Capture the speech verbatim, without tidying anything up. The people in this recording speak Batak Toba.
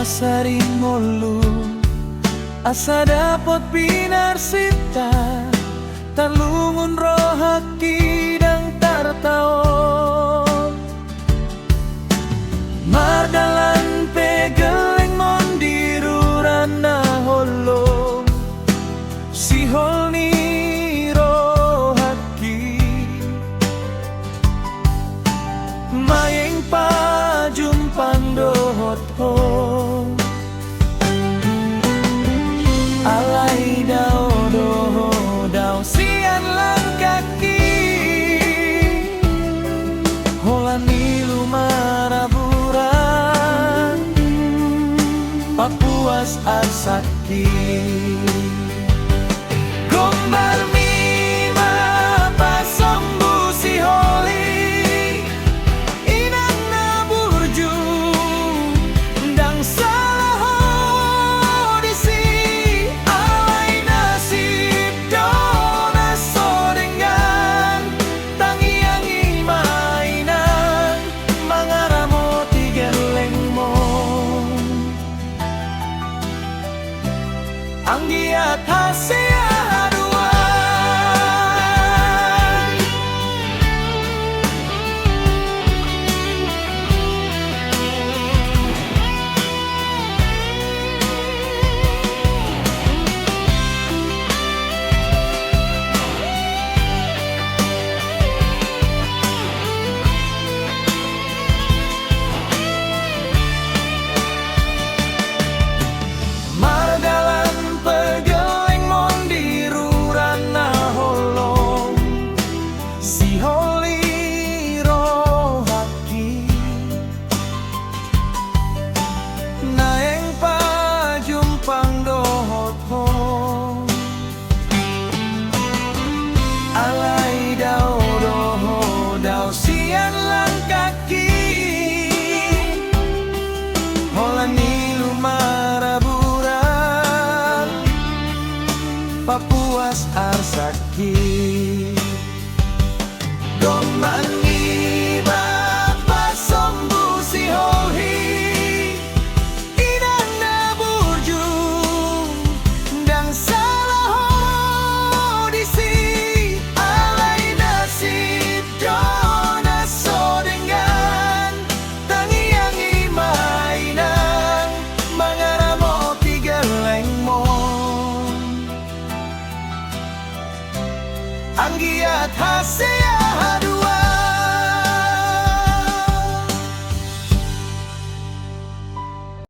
Sari ngolu asa dapot pinarsinta, tarlungun rohangki ndang tartaon. Mardalan pe gellengmon di rura na holom, sihol ni rohangki. Maeng pajumpang dohot ho. Alai dao do ho dao sian langkangki, holan ilu marabura papuas arsangki. Gombarmi ma pasombu sihol i, inang na burju, ndang sala ho disi. Alai nasib do na so denggan, tangiangi ma inang mangaramoti gellengmon. Anggiat hasea haduan. Mardalan pe gellengmon di rura na holom, sihol i rohangki. Naeng pajumpang dohot ho. Alai dao do ho dao sian langkangki, holan ilu marabura papuas arsangki. Gombarmi ma pasombu sihol i, inang na burju, ndang sala ho disi. Alai nasib do na so denggan, tangiangi ma inang mangaramoti gellengmon. Anggiat hasea haduan.